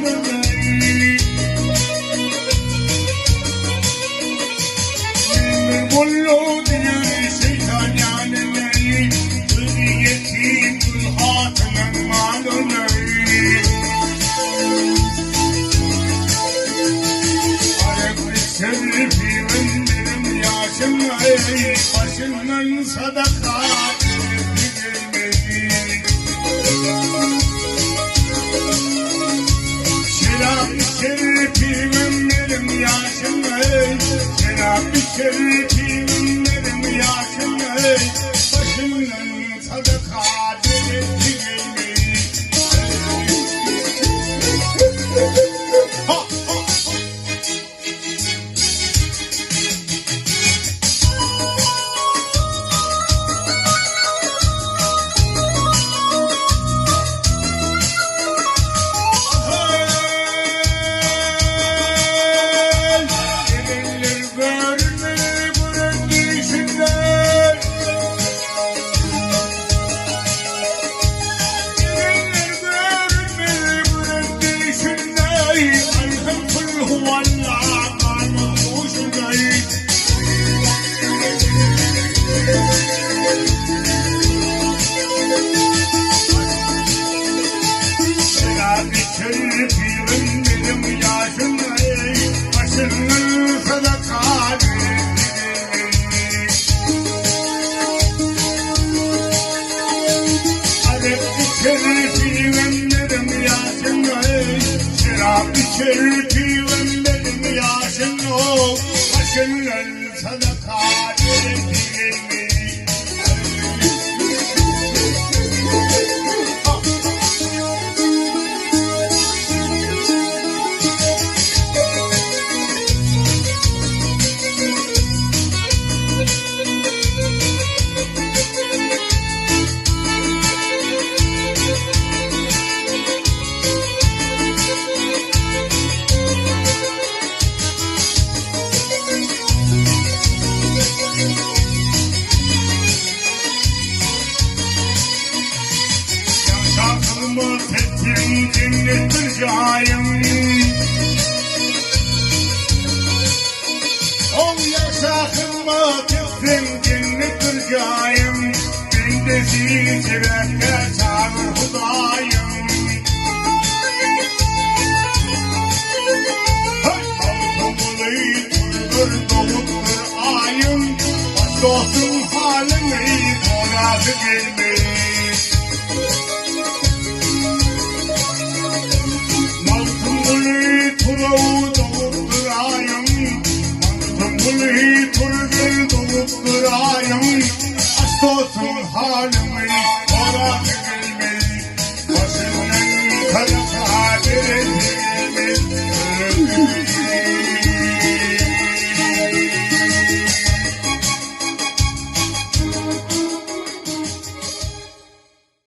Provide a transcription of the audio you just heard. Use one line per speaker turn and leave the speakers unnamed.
ýalyny. Men bir molla diýer şeýtan ýalyny. Gözi ýetim gül hatynyň malyny. Arak içer pygamberim ýaşyny, Başyndan sadaka beresi gelmedi. Şerap içer pygamberim ýaşyny, Şerap içer pygamberim ýaşyny, Başyndan sadaka beresi gelmedi. Ha, ha, ha. Gelenler görünmeli gören düşünler. Gelenler görünmeli gören düşünler. Aýdym kul huwalla ganyň duşunday. Şerap içer pygamberim ýaşynday. Başyndan sadaka beresi gelmeli. Arak içer pygamberim ýaşynday. Şerap içer pygamberim ýaşynda. Başyndan sadaka beresi gelmeli. Ýagşa hyzmat etseň jennetdir jaýyň. Ol ýagşa hyzmat etseň jennetdir jaýyň. Bendesi sebäpkär çagyr Hudaýyň.